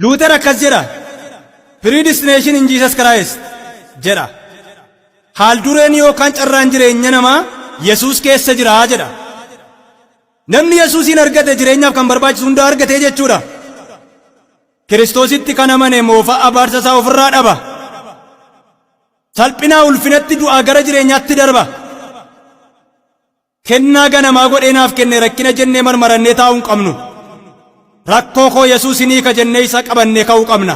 Luuter akkas jedha. Predestination in Jesus Christ jedha. Haal dureen yookaan carraan jireenya namaa Yesuus keessa jira jedha. Namni Yesuusiin argate jireenyaaf kan barbaachisu hunda argate jechuudha. Kiristoositti kan amane moofa abaarsa isaa ofirraa dhaba. Salphinaa ulfinatti, du'aa gara jireenyaatti darba. Kennaa ganamaa godhee naaf kenne rakkina jennee marmarannee taa'uu hin qabnu. Rakkoo koo Yesuus ni hiika jennee isa qabannee ka'uu qabna.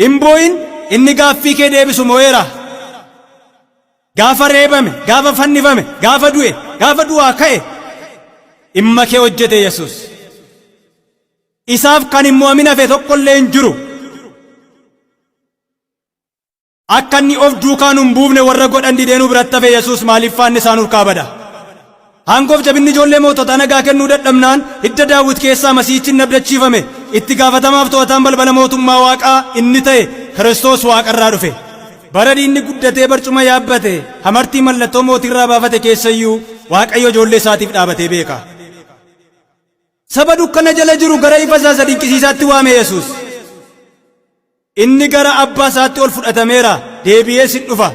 Hin boo'in, inni gaaffii kee deebisu mo'eera. Gaafa reebame, gaafa fannifame, gaafa du'e, gaafa du'aa ka'e dhimma kee hojjete Yesuus. Isaaf kan hin mo'amin hafe tokkollee hin jiru. Akka inni of duukaa nu hin buufne warra godhan didee nu biratti hafe Yesuus, maaliif faanni isaa nurkaa bada? Aangoof jabinni ijoollee moototaa nagaa kennuu dadhabnaan, hidda Daawit keessaa Masiihichi inni abdachiifame, itti gaafatamaaf to'ataan balbala mootummaa Waaqaa inni ta'e Kiristoos Waaqarraa dhufe. Bara diinni guddatee barcuma yaabbate, hamartii mallattoo mootiirraa baafate keessayyuu Waaqayyo ijoollee isaatiif dhaabatee beeka. Saba dukkana jala jiru gara ifa isaa isa dinqisiisaatti waame Yesuus. Inni gara abbaa isaatti ol fudhatameera, deebi'ees hin dhufa.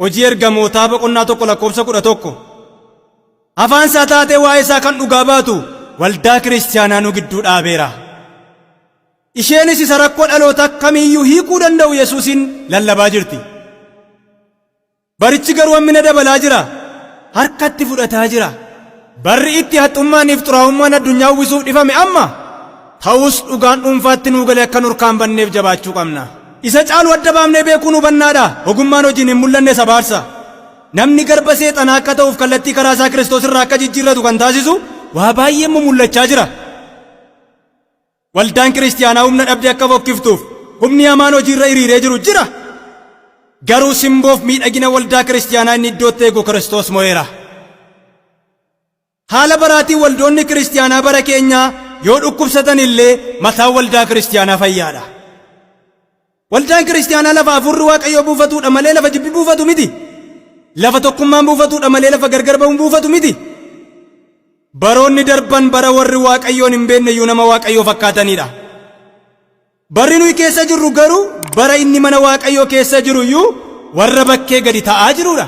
Hojii Ergamootaa boqonnaa 1 lakkoofsa 11. Afaan isaa taatee waa'ee isaa kan dhugaa baatu waldaa kiristiyaanaa nu gidduu dhaabeera. Isheenis isa rakkoo dhaloota kamiiyyuu hiikuu danda'u Yesuusin lallabaa jirti. Barichi garuu hammina dabalaa jira. Harkatti fudhataa jira. Barri itti haxxummaaniif xuraa'ummaan addunyaa uwwisuuf dhifame amma. Ta'us dhugaan dhuunfaatti nuu gale akka nurkaan banneef jabaachuu qabna. Isa caalu adda baafnee beekuun hubannaadha. Ogummaan hojiin hin mul'anne abaarsa. Namni garba seexanaa akka ta'uuf kallattii karaa isaa Kiristoos irraa akka jijjiirratu kan taasisu waa baay'een mul'achaa jira. Waldaan kiristiyaanaa humna dhabdee akka fokkiftuuf humni hamaan hojiirra hiriiree jiru jira. Garuu simboof miidhagina waldaa kiristiyaanaa inni iddootti eegu Kiristoos mo'eera. Haala baraatiin waldoonni kiristiyaanaa bara keenyaa yoo dhukkubsatan illee mataan waldaa kiristiyaanaa fayyaadha. Waldaan kiristiyaanaa lafa hafuurri Waaqayyoo buufatuudha malee lafa jibbi buufatu miti. Lafa tokkummaan buufatuudha malee lafa gargar ba'uun buufatu miti. Baroonni darban bara warri Waaqayyoon hin beekne iyyuu nama Waaqayyoo fakkaatanidha. Barri nuyi keessa jirru garuu bara inni mana Waaqayyoo keessa jiru iyyuu warra bakkee gadi ta'aa jirudha.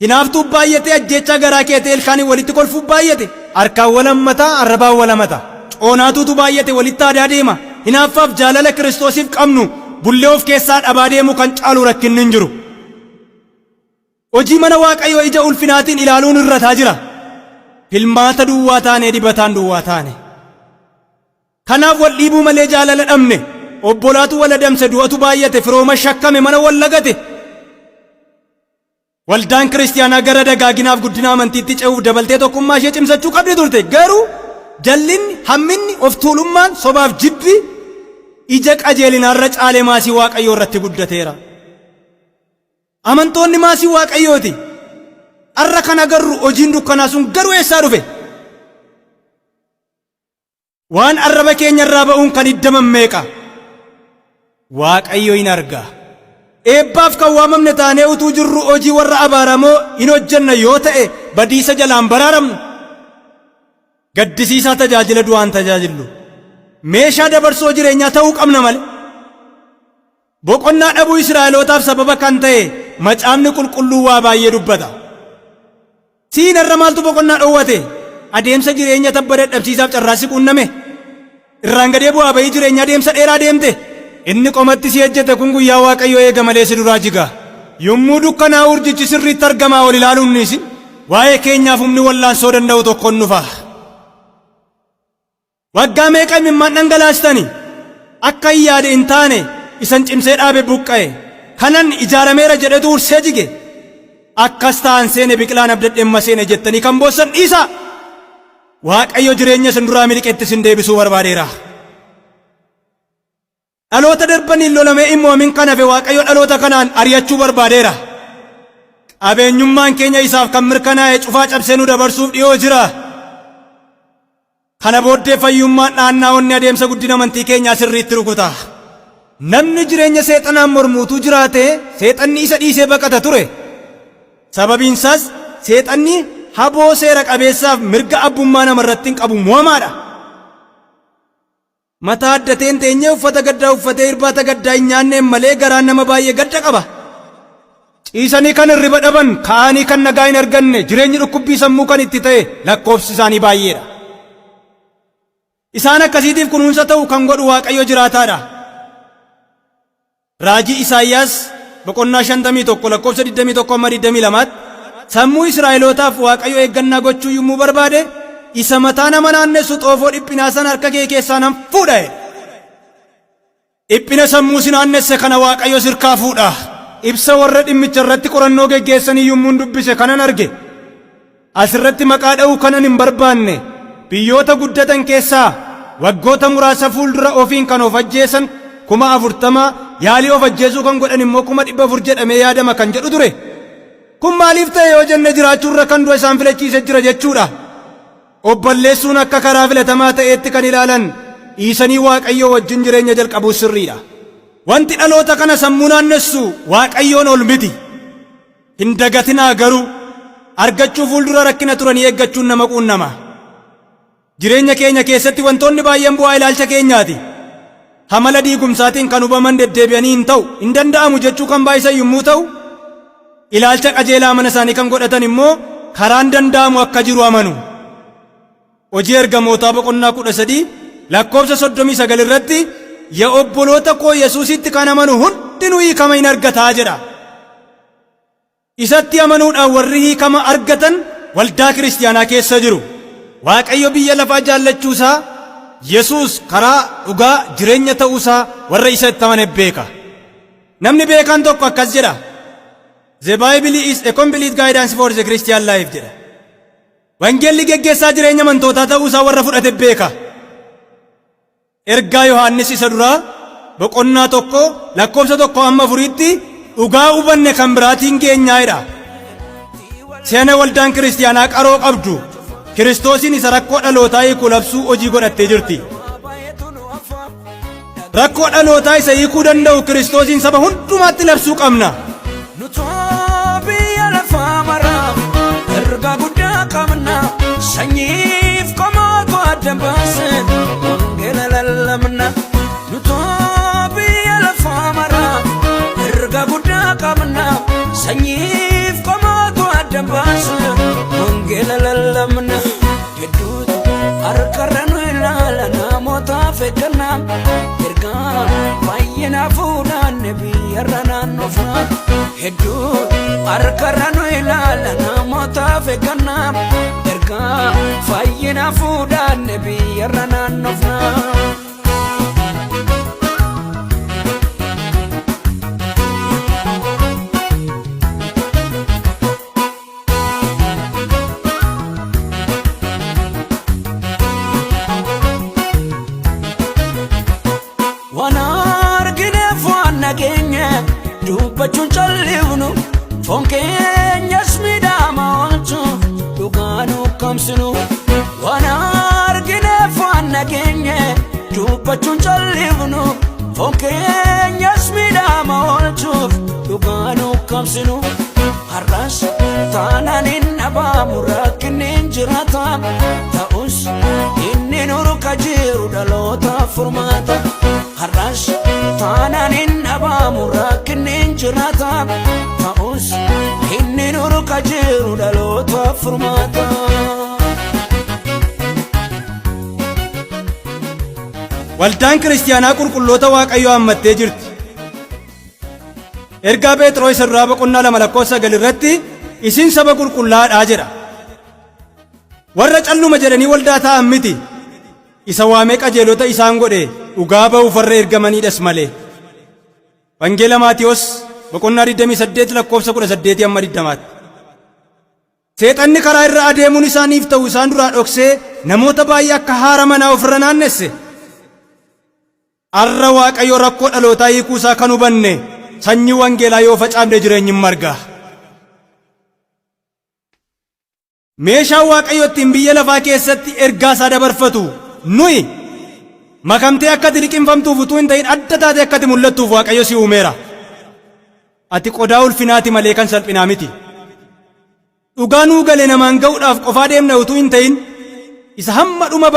Hinaaftuu baay'ate, ajjeechaa garaa keetee ilkaanii walitti kolfuu baay'ate. Harkaan wal hammataa, arrabaan wal hamata. Coonaatuutu baay'ate, walitti aadaa deema. Hinaaffaaf jaalala Kiristoosiif qabnu bullee of keessaa dhabaa deemu kan caalu rakkinni hin jiru. Hojii mana Waaqayyoo ija ulfinaatiin ilaaluun irrataa jira. Filmaata duwwaa taane, dibataan duwwaa taane. Kanaaf wal dhiibuu malee jaalala dhabne. Obbolaatu wal adamse, du'atu baay'ate, firooma shakkame, mana wal lagate. Waldaan kiristiyaanaa gara dagaaginaaf guddina amantiitti ce'uuf dabaltee tokkummaa ishee cimsachuu qabdi turte. Garuu jallinni, hamminni, of tuulummaan, sobaaf jibbi ija qajeelinaarra caalee maasii Waaqayyoo irratti guddateera. Amantoonni maasii Waaqayyooti. Har'a kan agarru hojiin dukkanaa sun garuu eessaa dhufe? Waan arraba keenya irraa ba'uun kan hiddaman meeqa? Waaqayyo hin arga. Eebbaaf kan waamamne taanee utuu jirru hojii warra abaaramoo hin hojjenna yoo ta'e badiisa jalaan baraaramnu. Gaddisiisaa tajaajila du'aan tajaajillu. Meeshaa dabarsoo jireenyaa ta'uu qabna malee. Boqonnaa dhabuu Israa'elootaaf sababa kan ta'e macaafni qulqulluu waa baay'ee dubbata. Siin har'a maaltu boqonnaa dhoowwate? Adeemsa jireenya tabba dadhabsiisaaf carraa si quunname? Irraan gadee bu'aa bahii jireenya adeemsa dheeraa deemte? Inni qomatti si ejjete kun guyyaa Waaqayyo eega malee si duraa jiga. Yommuu dukkanaa urjichi sirriitti argamaa ol ilaaluun ni isin. Waa'ee keenyaaf humni wallaansoo danda'u tokkoon dhufa. Waggaa meeqa imimmaan dhangalaastani? Akka hin yaade hin taane, isan cimsee dhaabe buqqa'e. Kanan ijaarameera jedhetu hursee jige. Akkas ta'an seene, biqilaan abdadheen maseene jettanii kan boossan dhiisaa. Waaqayyo jireenya isin duraa miliqetti isin deebisuu barbaadeera. Dhaloota darbaniin lolamee hin mo'amin kan hafe Waaqayyo dhaloota kanaan ari'achuu barbaadeera. Qabeenyummaan keenya isaaf kan mirkanaa'e cufaa cabsee nu dabarsuuf dhiyoo jira. Kana booddee fayyummaan dhaannaa onni adeemsa guddina amantii keenyaa sirriitti rukuta. Namni jireenya seexanaan mormuutuu jiraate seexanni isa dhiisee baqata ture. Sababiin isaas seexanni haboo seera qabeessaaf mirga abbummaa namarratti hin qabu mo'amaadha. Mataa addateen teenyee uffata gaddaa uffatee irbaata gaddaa hin nyaanneen malee garaan nama baay'ee gadda qaba. Ciisanii kan hirriba dhaban, ka'anii kan nagaa hin arganne, jireenyi dhukkubbii sammuu kan itti ta'e lakkoofsi isaanii baay'eedha. Isaan akkasiitiif kunuunsa ta'u kan godhu Waaqayyo jiraataadha. Raajii Isaayyaas boqonnaa 51 lakkoofsa 21 amma 22tti sammuu Israa'elootaaf Waaqayyo eeggannaa gochuu yommuu barbaade isa mataa nama naannessu xoofoo dhiphinaa sana harka kee keessaa nan fuudha jedhe. Dhiphina sammuu si naannesse kana Waaqayyo sirkaa fuudha. Ibsa warra dhimmicha irratti qorannoo geggeessanii yommuun dubbise kanan arge. Asirratti maqaa dha'uu kanan hin barbaanne biyyoota guddatan keessaa waggoota muraasa fuuldura ofiin kan of ajjeesan 40,000, yaalii of ajjeesuu kan godhan immoo 400,000 jedhamee yaadama kan jedhu ture. Kun maaliif ta'e yoo jenne jiraachuurra kan du'a isaan filachiise jira jechuudha. Of balleessuun akka karaa filatamaa ta'eetti kan ilaalan dhiisanii Waaqayyoo wajjin jireenya jalqabuu sirriidha. Wanti dhaloota kana sammuu naannessu Waaqayyoon ol miti. Hin dagatinaa garuu argachuu fuuldura rakkina turanii eeggachuun nama quunnama. Jireenya keenya keessatti wantoonni baay'een bu'aa ilaalcha keenyaati. Hamala diigumsaatiin kan hubaman deddeebi'anii hin ta'u, hin danda'amu jechuu kan baay'isan yommuu ta'u, ilaalcha qajeelaa mana isaanii kan godhatan immoo karaan danda'amu akka jiru amanu. Hojii Ergamootaa boqonnaa 13 lakkoofsa 39 irratti ya obboloota koo Yesuusitti kan amanu hundinuu hiikama hin argataa jedha. Isatti amanuudhaan warri hiikama argatan waldaa kiristiyaanaa keessa jiru. Waaqayyo biyya lafaa jaallachuusaa, Yesuus karaa, dhugaa, jireenya ta'uusaa warra isa itti amane beeka. Namni beekaan tokko akkas jedha. The Bible is a complete guidance for the Christian life jedha. Wangeelli geggeessaa jireenya amantootaa ta'uusaa warra fudhate beeka. Ergaa Yohaannis isa duraa boqonnaa 1 lakkoofsa 1 amma 4tti dhugaa hubanne kan biraatiin geenyaa jedha. Seena waldaan kiristiyaanaa qaroo qabdu Kiristoosiin isa rakkoo dhalootaa hiiku labsuu hojii godhattee jirti. Rakkoo dhalootaa isa hiikuu danda'u Kiristoosiin saba hundumaatti labsuu qabna. Nutoo biyya lafaa maraaf ergaa guddaa qabna. Sanyiif qomoota adda baase wangeela lallabna. Nutoo biyya lafaa maraaf ergaa guddaa qabna. Sanyiif qomoota adda baase wangeela lallabna. Hedduutu harkarra nu ilaala namootaaf eegganna. Ergaa baay'inaa fuudhaan biyyarra naannofna. Hedduu harkarra nu ilaala namootaaf eegganna. Ergaa fayyinaa fuudhaan biyyarra naannofna. Waan argineef waan nageenye dubbachuun callifnu foon keenyas miidhama oolchu dhugaa nu ukkaamsinu. Waan argineef waan nageenye dubbachuun callifnu foon keenyas miidhama oolchuuf dhugaa nu ukkaamsinu. Har'as taanaan hin dhabamu rakkinni hin jiraata ta'us inni nurka jiru dhaloota furmaata. Har'as taanaan hin dhabamu rakkinni hin jiraata ta'us inni nurka jiru dhaloota furmaata. Waldaan kiristiyaanaa qulqulloota Waaqayyoo hammattee jirti. Ergaa Pheexroo isa duraa boqonnaa 2 lakkoofsa 9 irratti isin saba qulqullaa'aadha jedha. Warra calluma jedhanii waldaa taa'an miti. Isa waamee qajeelota isaan godhe dhugaa ba'uuf warra ergamaniidhas malee. Wangeela Maatiyos boqonnaa 28 lakkoofsa 18 amma 20tti. Seexanni karaa irra adeemuun isaaniif ta'u isaan duraa dhoksee namoota baay'ee akka haara manaa ofirra naannesse. Arra Waaqayyo rakkoo dhalootaa hiikuu isaa kan hubanne sanyii wangeelaa yoo facaafne jireenyi hin marga. Meeshaan Waaqayyo ittiin biyya lafaa keessatti ergaa isaa dabarfatu nuyi makamtee akka ati liqimfamtuuf utuu hin ta'in adda taatee akka ati mul'attuuf Waaqayyo si uumeera. Ati qodaa ulfinaati malee kan salphinaa miti. Dhugaa nuu gale namaan ga'uudhaaf qofaa deemna utuu hin ta'in, isa hamma dhuma